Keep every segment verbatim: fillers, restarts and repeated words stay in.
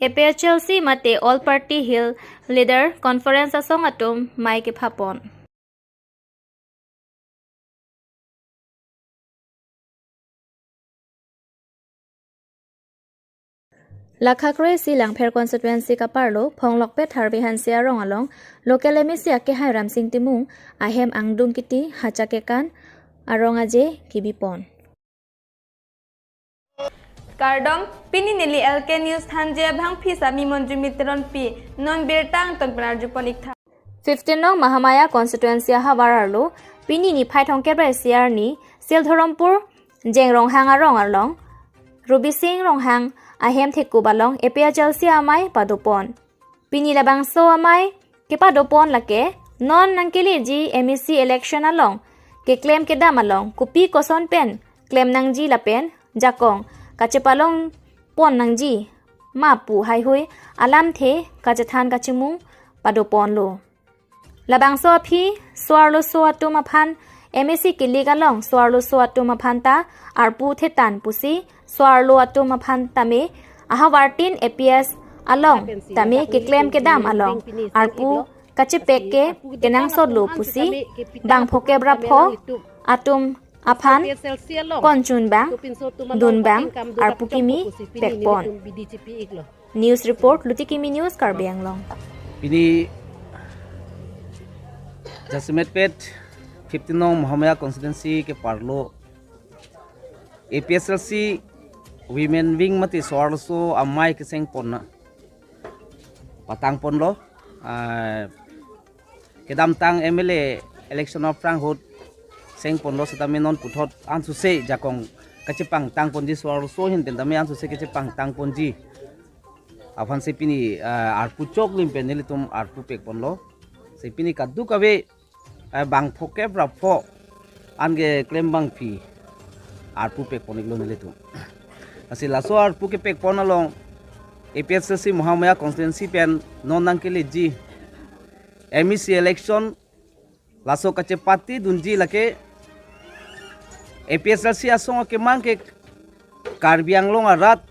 A P H L C mate All Party Hill Leader Conference asong atum mei kephapon. Lakha kre-isi Langpher constituency kaparlo Phonglokpet Tharve Hanse arong along local M A C akehai Ramsing Timung ahem angdung kiti hacha kekan arong aje kebipon. Kardom, pini neli L K News thanji abangpi sami Monjumi Teronpi, non birta angton pen arjupon iktha. Fifteen nong Mahamaya constituency ahavar arlo, pini niphai thomkep ra isi arni, Sildharampur Jeng Ronghang arong along, Rubi Sing Ronghang ahem thekup along A P H L C amei padopon. Pini labangso amei kepadopon lake, non nangkeleji M A C election along keklem kedam along kopi koson pen klem nangji lapen jakong kachepalongpon nangji ma pu haihui alamthe kachethan kachimung padoponlo. Labangso aphi so-arloso atum aphan M A C kelik along so-arloso atum aphan ta arpu thetan pusi so-arlo atum aphan tame ahavartin A P S along tame keklem kedam along arpu kachepek ke kenangsotlo pusi bang phokep ra pho atum aphan konchun bang dun bang arpu kimi pekpon. News report, Luti Kimi News, Karbi Anglong. Pini jasemetpet fifteen nong Mahamaya constituency keparlo A P H L C Women Wing mate so-arloso amei kesengpon na patangponlo. Ah, kedamtang M L A election aphrang ahut sengponlo setame non puthot ansose jakong kachepangtangponji so-arloso ahin pen tame ansose kachepangtangponji aphansi pini, ah, arpu choklim pen nelitum arpu pekponlo. Si pini kadokave, ah, bang phokep ra pho an keklem bangpi arpu pekpon iklo nelitum. Lasi laso arpu kepekpon along A P H L C Mahamaya constituency pen non nangkeleji M A C election laso kachepatidunji lake A P H L C asong akemang ke Karbi Anglong arat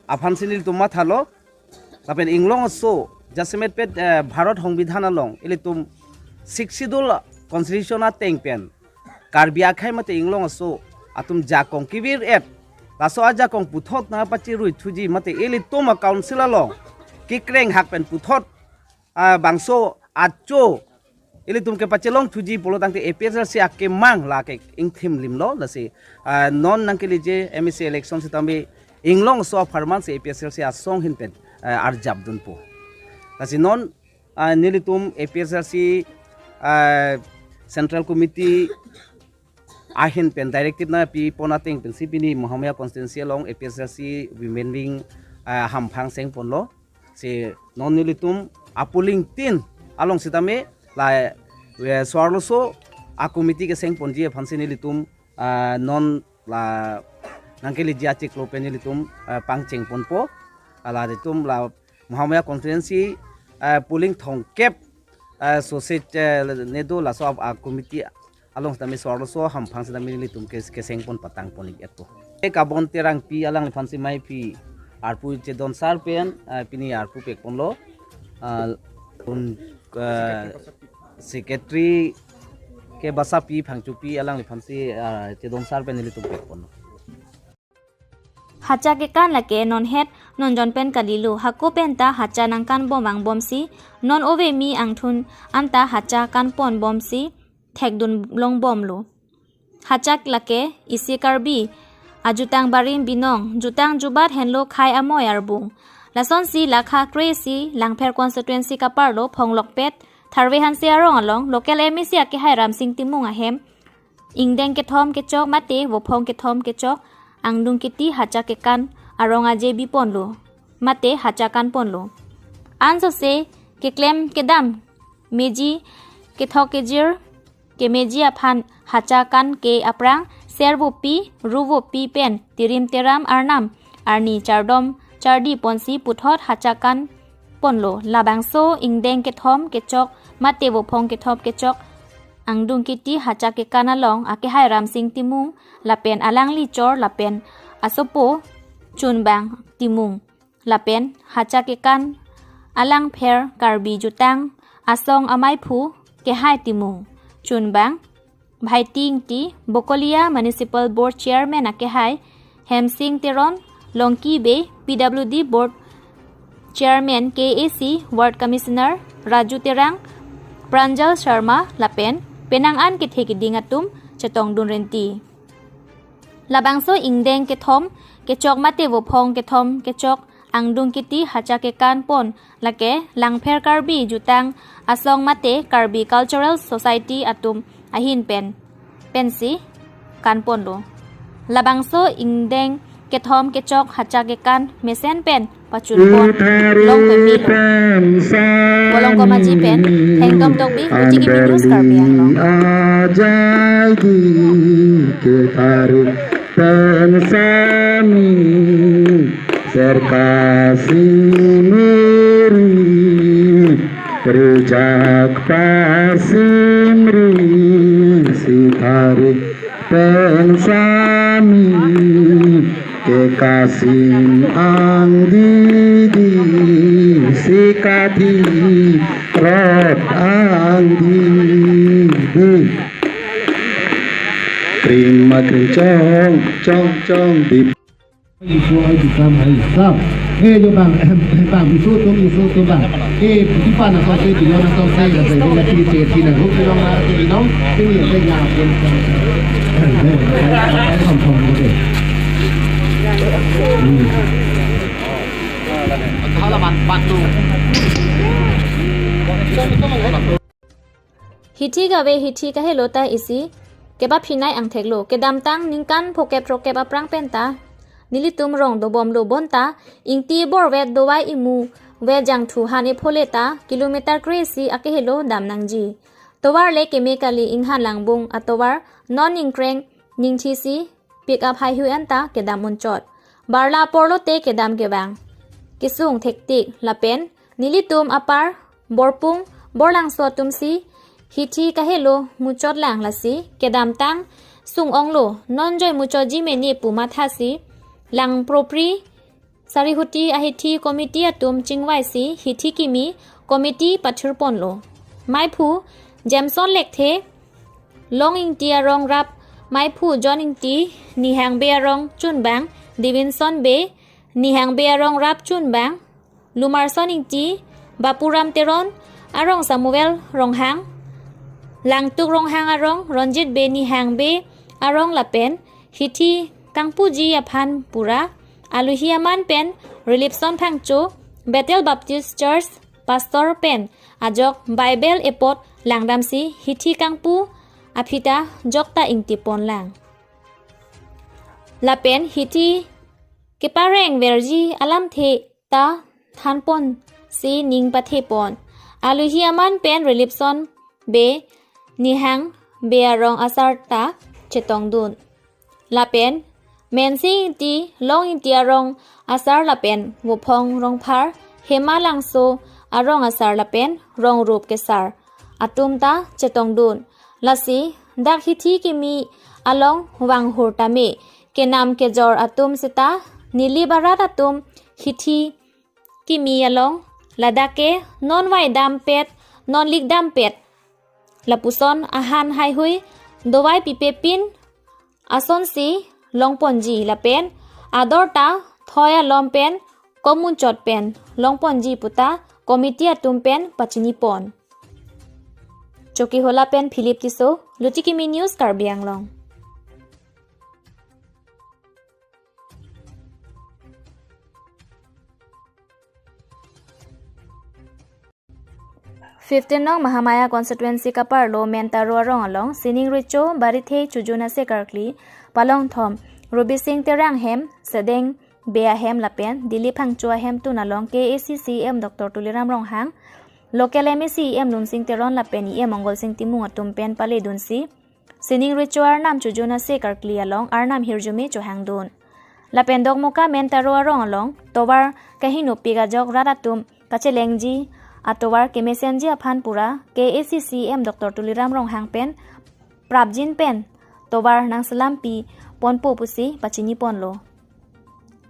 aphansi nelitum mathalo. Lapen inglong aso jasemetpet, eh, Bharat Songbidhan along ilitum Sixth Schedule constitution ateng pen Karbi akhei mate inglong aso atum jakong kevir-et, laso ajakong puthot nangpachiruithuji mate ilitum a-council along kekreng hak pen puthot, ah, bangso acho ilitum kepachelongthuji pulo tangte A P H L C akemang lake ingthimlimlo. Lasi, ah, non nangkeleji M A C election setame inglong aso apharman si A P H L C asong ahin pen, ah, arjapdunpo. Lasi non, ah, nelitum A P H L C, ah, Central Committee ahin pen directive nangpipon ateng pensi pini Mahamaya constituency along A P H L C Women Wing, ah, hamphang sengponlo. Si non nelitum a-polling tin along setame la, eh, so-arloso a-committee kesengponji aphansi nelitum, ah, non la nangkeleji achiklo pen nelitum, ah, pangchengponpo. Ala nelitum la Mahamaya constituency, ah, polling thomkep, ah, sose, eh, nedo laso a, a-committee along setame so-arloso hamphang setame nelitum ke, kesengpon patangpon ik-etpo. E Kabon Terangpi alangliphansi meiphi arpu chedonsar pen, ah, pini arpu pekponlo. Ah, un, ah, secretary ke Basapi Phangchopi alangliphansi, ah, chedonsar pen nelitum pekponlo. Hacha kekan lake non het non jon pen kalilo, hako pen ta hacha nangkanbom vangbomsi, non ove mi angthun anta hacha kanponbomsi thekdun longbomlo. Hacha lake isi Karbi ajutang barim binong, jutang jubat henlo khei amoi arbung. Lasonsi lakha kre-isi Langpher constituency kaparlo Phonglokpet Tharve Hanse arong along local M A C akehai Ramsing Timung ahem ingdeng kethom kechok mate vophong kethom kechok angdung kiti hacha kekan arong aje biponlo mate hacha kanponlo. Ansose keklem kedam meji kethok kejir kemeji aphan hacha kan ke aphrang ser vopi, ru vopi pen tirim teram arnam arni chardom chardi ponsi puthot hacha kanponlo. Labangso ingdeng kethom kechok mate vophong kethom kechok angdung kiti hacha kekan along akehai Ramsing Timung lapen alangli chor lapen asopo Chunbang Timung lapen Hacha Kekan alangpher Karbi Jutang Asong amaiphu kehai timung chunbang Bhaiti Ingti, Bokolia Municipal Board Chairman akehai Hemsing Teron, Longki Bey, P W D Board Chairman, K A C Ward Commissioner Raju Terang, Pranjal Sharma lapen penang an kethe keding atum chetongdun renti. Labangso ingdeng kethom kechok mate vophong kethom kechok angdung kiti Hacha Kekan pon lake Langpher Karbi Jutang Asong mate Karbi Cultural Society atum ahin pen pensi kanponlo. Labangso ingdeng kethom kechok Hacha Kekan mesen pen pachunpon long pemelo. Volongkom Aji pen Thengtom Tokbi, Luchi Kimi News, Karbi Anglong. Ajai di ketarik pensami serkasi miri rijak pasimri sitarik pensami kekasim angdidi sikati rot angdidi. Krim akrim chong chong chong di. Isu ai dikam ai sap. Eh, jo bang, bang, isu tum, isu tum bang. Eh, di pan asong se, di lon asong se, la se, la kiri se, kiri na, kiri long na, kiri long, kiri se ya pun. Kom kom de. Hmm. Hithi kave hithi kahelo ta isi kepaphinei angthek lo. Kedamtang ningkan phokep throkep aphrang pen ta nelitum rong dobomlo bonta Ingti borvet dovai imu vet jangthu han ephole ta kilometer kre-isi akehelo dam nangji. Tovar le keme kali, inghan langbung atovar non ningkreng ningthisi pick up haihui anta kedam unchot. Barla porlote kedam kevang kesung thektik lapen nelitum apar Borpung Borlangso atumsi hithi kahelo muchot lang, lasi kedamtang sung-onglo, non joi muchotji mene pu mathasi Langpropri Sarihuti ahithi committee atum chingvaisi hithi kimi committee pathurponlo. Maiphu Jameson Lekthe, Long Ingti arong rap Maiphu John Ingti, Nihang Bey arong chunbang Davidson Bey, Nihang Bey arong rap chunbang Lumarson Ingti, Bapuram Teron arong Samuel Ronghang, Langtuk Ronghang arong Ronjit Bey, Nihang Bey arong lapen hithi kangpuji aphan pura aluhi aman pen Reliefson Phangcho, Bethel Baptist Church Pastor pen ajok Bible epot langdamsi hithi kangpu aphi ta jokta ingtipon lang. Lapen hithi kepareng verji alamthe ta thanponsi ning pathepon. Aluhi aman pen Reliefson Bey, Nihang Bey arong asar ta chetongdun. Lapen Mensing Ingti, Long Ingti arong asar lapen Vophong Rongphar, Hema Langso arong asar lapen rong rup kesar atum ta chetongdun. Lasi dak hithi kimi along vanghur tame kenam kejor atum seta neli barat atum hithi kimi along ladak ke non vaidampet, non likdampet lapuson ahan haihui dovai pipepin asonsi longponji lapen ador ta thoi alom pen komunchot pen longponji puta committee atum pen pachinipon. Chokihola pen Philip Tisso, Luchi Kimi News, Karbi Anglong. Fifteen nong Mahamaya constituency kaparlo Mentaro arong along Sining Recho, Barithe Chojun ase karkli, Palongthom Rubi Sing Terang hem, Sedeng Bey ahem lapen Dilip Phangcho ahemtun along K A C C E M Doctor Tuliram Ronghang, local M A C E M Lunsing Teron lapen E M Mongalsing Timung atum pen paledunsi Sining Recho arnam chojun ase karkli along arnam hirjume chohangdun. Lapen Dokmoka Mentaro arong along tovar kahinopik ajok rat atum kachelengji atovar kemesenji aphan pura K A C C E M Doctor Tuliram Ronghang pen prapjin pen tovar nangselampi ponpo pusi pachiniponlo.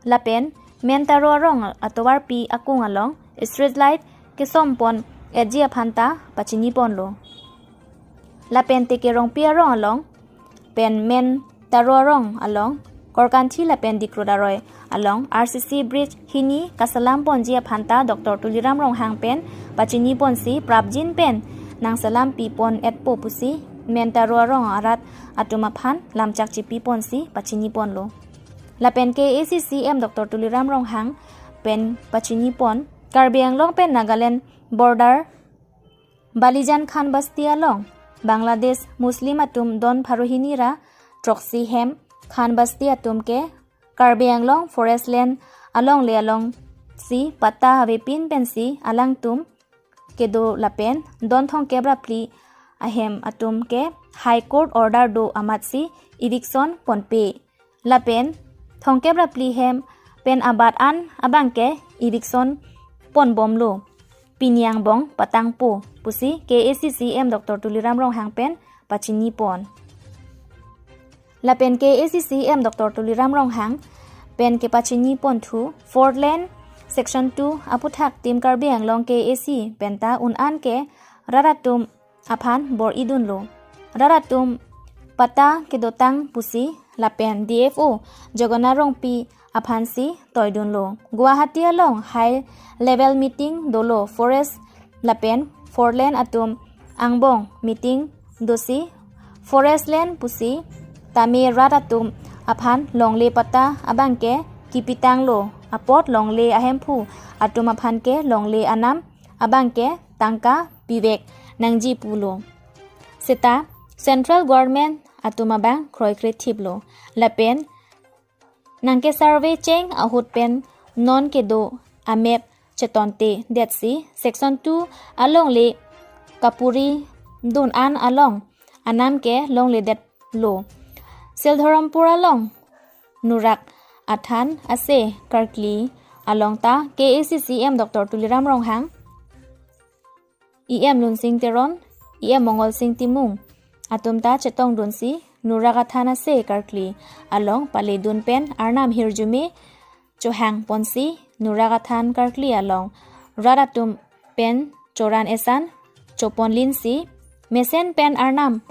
Lapen Men Taro arong atovarpi akung along street light kesom pon etji aphan ta pachini ponlo. Lapen Teke Rongpi arong along pen Men Taro arong along Korkanthi lapen Dikrut aroi along R C C bridge hini kaselam ponji aphan ta Doctor Tuliram Ronghang pen pachini ponsi prapjin pen nangselam pi pon etpo pusi Men Taro arong arat atum aphan lamchak chipi ponsi pachini ponlo. Lapen K A A C C M Doctor Tuliram Ronghang pen pachini pon Karbi Anglong pen Nagaland border Balijan Khan Basti along Bangladesh Muslim atum don pharo hini ra throksi hem Khan Basti atum ke Karbi Anglong forest land alongle alongsi patta avepin pensi alangtum kedo lapen don thomkep ra phli ahem atum ke High Court order do amatsi eviction ponpe. Lapen thomkep ra phli hem pen abat an abang ke eviction ponbomlo. Pini angbong patangpo pusi K A A C C M Doctor Tuliram Ronghang pen pachini pon. Lapen K A A C C M Doctor Tuliram Ronghang pen kepachini ponthu Fourth Line Section two aputhak Team Karbi Anglong K A A C pen ta un-an ke rat atum aphan bor-idunlo. Rat atum patta kedotang pusi lapen D F O Jagana Rongpi aphansi toidunlo. Guwahati along high level meeting dolo, forest lapen Fourth Line atum angbong meeting dosi forest land pusi tame rat atum aphan longle patta abang ke kipitanglo, apot longle ahemphu atum aphan ke longle anam abang ke tangka pivek nangji pulo. Seta Central Government atum abang kroikre thiplo. Lapen nangke survey cheng ahut pen non kedo amep chetonte detsi Section two alongle kapuri dun an along anam ke longledetlo. Sildharampur along Nurak Athan ase karkli along ta K A A C C M Doctor Tuliram Ronghang, E M Lunsing Teron, E M Mongol Sing Timung atum ta chetongdunsi Nurak Athan ase karkli along paledun pen arnam hirjume chohang ponsi Nurak Athan karkli along rat atum pen choran esan choponlinsi mesen pen arnam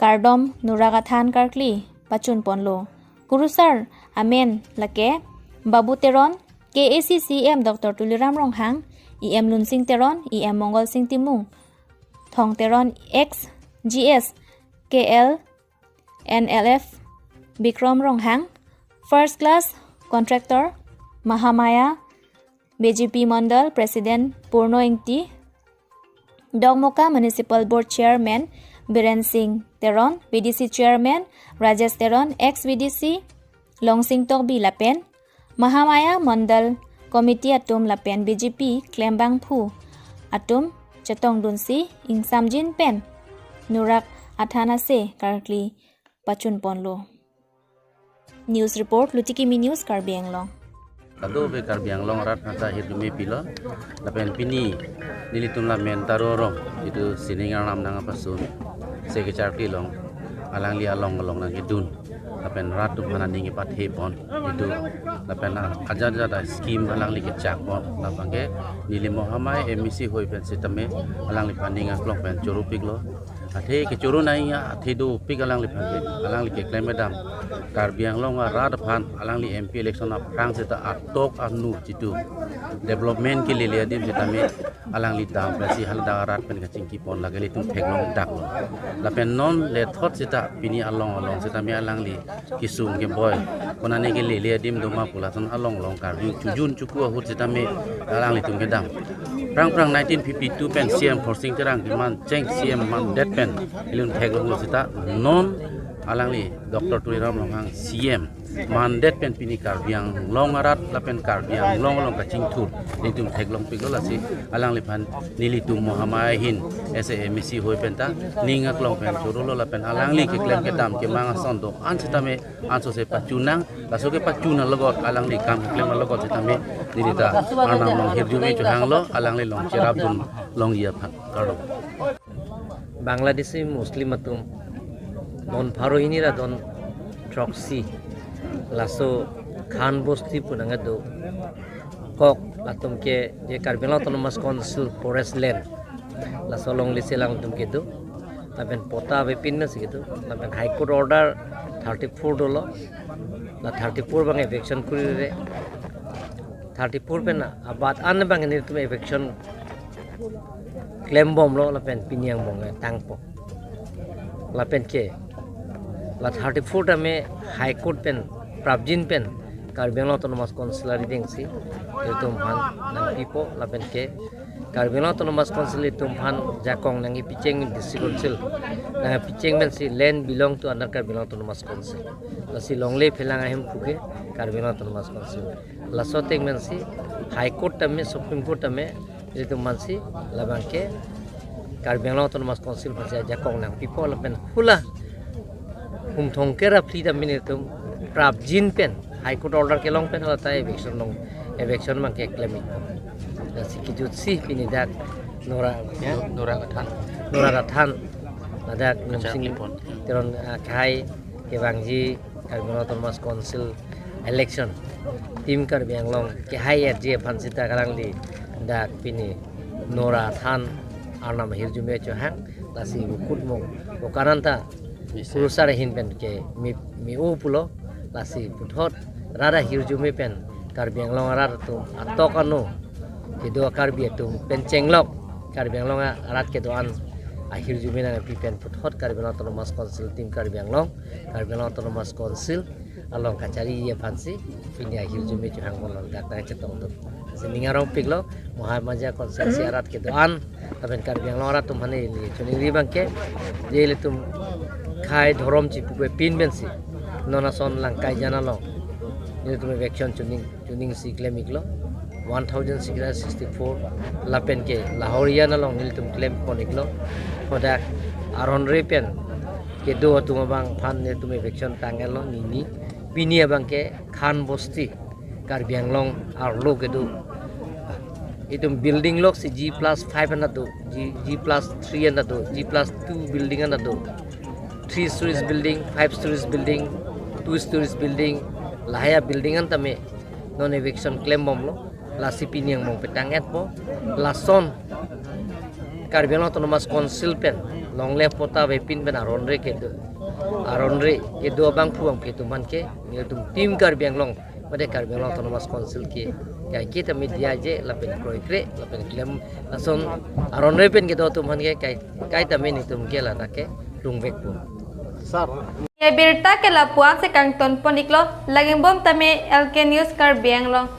kardom Nurak Athan karkli pachun ponlo. Kurusar amen lake Babu Teron, K A A C C M Doctor Tuliram Ronghang, E M Lunsing Teron, E M Mongol Sing Timung, Thong Teron ex G S K L N L F Bikrom Ronghang, first class contractor Mahamaya, B J P Mandal President Purno Ingti, Dokmoka Municipal Board Chairman Biren Sing Teron, B D C Chairman Rajesh Teron, ex B D C Longsing Tokbi lapen Mahamaya Mandal Committee atum lapen B J P klembangphu atum chetongdunsi ingsamjin pen Nurak Athan ase karkli pachun ponlo. News report, Lutikimi News, Karbi Anglong. Kadokave Karbi Anglong arat aphanta hirjume pilo. Lapen pini nelitum la Men Taro arong, itum sining arnam nangpasun, se kecharkli along, alangli along along nangkedun. Lapen rat atum aphan aning kepathe pon itum. Lapen ajat ajat a-scheme alangli kechak pon. Lapen ke neli Mahamaya M A C hoi pen sitame alangliphan ning aklong pen choro piklo. Athe kechoro nangji athe dopik alangliphan ke, alangli keklem kedam Karbi Anglong arat aphan alangli M P election aphrang seta atok anu jitu development kelele adim sitame alangli dam pensi haladak arat pen kachingki pon, lake ilitum theklong daklo. Lapen non lethot seta pini along along sitame alangli kesung keboi konane kelele adim doma pu lason along along karju chujun chuku ahut sitame alanglitum kedam. Prang prang nineteen fifty-two pen C M Khorsing Terang kemancheng C M mandet pen ilitum theklonglo seta non alangli Doctor Tuliram Ronghang C M mandet pen pini Karbi Anglong arat lapen Karbi Anglong along kachingthur ilitum theklong piklo. Lasi alangliphan nelitum Mahamaya ahin as a M A C hoi pen ta ning aklong pen chorolo lapen alangli keklem kedam kemang ason do-an sitame ansose pachun nang, laso kepachun alogot alangli kam keklem alogot sitame neli ta arnam along hirjume chohanglo, alangli along cherapdun longji aphan. Kardom. Bangladeshi Muslim atum don pharo hini ra don throksi laso Khan Bosti pu nangkedo kok, latum ke je Karbi Anglong Autonomous Council forest land, laso longle si alangtum kedo. Lapen pota avepin pensi kedo. Lapen High Court order thirty-four dolo. La thirty-four abang eviction kurire. Thirty-four pen abat an abang nelitum eviction klembomlo, lapen pini angbong tangpo. Lapen ke la thirty-four tame High Court pen prapjin pen Karbi Anglong Autonomous Council arideng si ilitum aphan nangpipo, lapen ke Karbi Anglong Autonomous Council ilitum aphan jakong nangkepicheng, District Council nangkepicheng pensi land belong to under Karbi Anglong Autonomous Council. Lasi longle phelang ahemphu ke Karbi Anglong Autonomous Council. Laso ateng pensi High Court tame, Supreme Court tame ilitum aphansi labang ke Karbi Anglong Autonomous Council aphansi ajakong nangpipo, lapen hula Humthongker aphli tame ilitum prapjin pen High Court order kelong pen hala ta eviction long, eviction abang ke klemikpo. Lasi kejut si pini dak Nora, ya? Nora Rathan. Nora Rathan. Ladak Nungsing Teron, ah, Khei kevangji Karbi Anglong Autonomous Council election. Team Karbi Anglong kehai-etji aphan sita kalang di dak pini Nora Rathan arnam ahirjume chohang, lasi ukut mong. Okananta kurusar ahin pen ke mi, mi-o pulo, lasi puthot rat ahirjume pen Karbi Anglong arat atum atok ano kedo Karbi atum pen chenglok Karbi Anglong arat kedo-an ahirjume nangpi pen puthot Karbi Anglong Autonomous Council, Team Karbi Anglong, Karbi Anglong Autonomous Council along kachari aphansi pini ahirjume chohang ponlo, dak nangchetongdun. Sining arongpiklo, Mahamajang constituency arat kedo-an, lapen Karbi Anglong arat atum aphan neli choningri abang ke, je ilitum khei dhorom chipu avepin pensi non ason Langkaijan along nelitum eviction choning, choning si klemiklo, one thousand six hundred sixty-four, lapen ke Lahorijan along nelitum klemponiklo. Hadak aron-re pen kedo atum abang aphan nelitum eviction tang-etlo nini. Pini abang ke Khan Bosti, Karbi Anglong arlo kedo. Itum building lok si G plus five an ta do, G, G plus three an ta do, G plus two building an ta do. Three stories building, five stories building, two stories building, lahai abuilding an tame non eviction klembomlo, lasi pini angbong petang-etpo, lason Karbi Anglong Autonomous Council pen longle pota avepin pen aron-re kedo, aron-re kedo abangphu abangpi atum aphan ke nelitum Team Karbi Anglong, mate Karbi Anglong Autonomous Council ke kaiketa media je lapen kroikre lapen klem, lason aron-re pen kedo atum aphan ke kai, kaita me nelitum ke la ta ke longvekpo. Sir. Ye birta ke lapu-an si kangtonponiklo, lagingbom tame L K News Karbi Anglong.